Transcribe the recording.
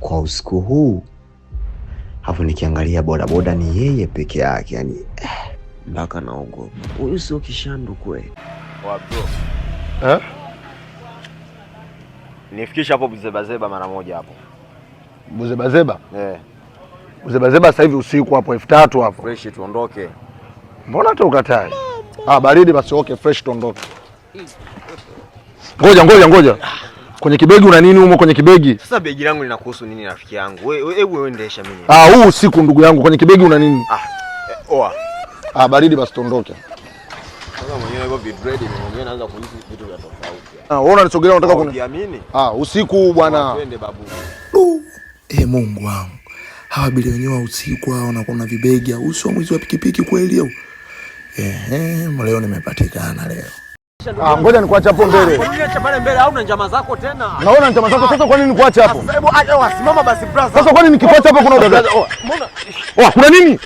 Kwa usiku huu, hapo nikiangalia bodaboda ni yeye peke yake, yani mpaka naogopa. Huyu sio kishandu kweli? Eh? Nifikisha hapo Buzebazeba mara moja hapo. Buzebazeba? Eh. Buzebazeba sasa hivi usiku hapo 3000 hapo. Fresh tuondoke. Mbona hata ukatai? Ah, baridi basi, okay, fresh tuondoke. Ngoja ngoja ngoja. Kwenye kibegi una nini humo kwenye kibegi? Sasa begi langu linakuhusu nini rafiki yangu? Wewe hebu wewe endesha mimi. Ah, huu usiku ndugu yangu kwenye kibegi una nini? Ah, oa. Ah, baridi basi tuondoke. Sasa mwenyewe hivyo vidread ni mwenyewe naanza kuhisi vitu vya tofauti. Ah, wewe unanisogelea unataka kuni. Ujiamini? Ah, usiku bwana. Twende babu. E, Mungu wangu, hawa abiria wenyewe wa usiku hao wanakuwa na vibegi au sio mwizi wa pikipiki kweli au? Ehe, leo nimepatikana leo. Ah, ngoja nikuache hapo mbele. Kwa nini acha pale mbele au una njama zako tena? Naona njama zako sasa, kwa nini nikuache hapo? Hebu acha simama basi brother. Sasa kwa nini nikikuacha hapo kuna udada? Mbona Oh, kuna nini?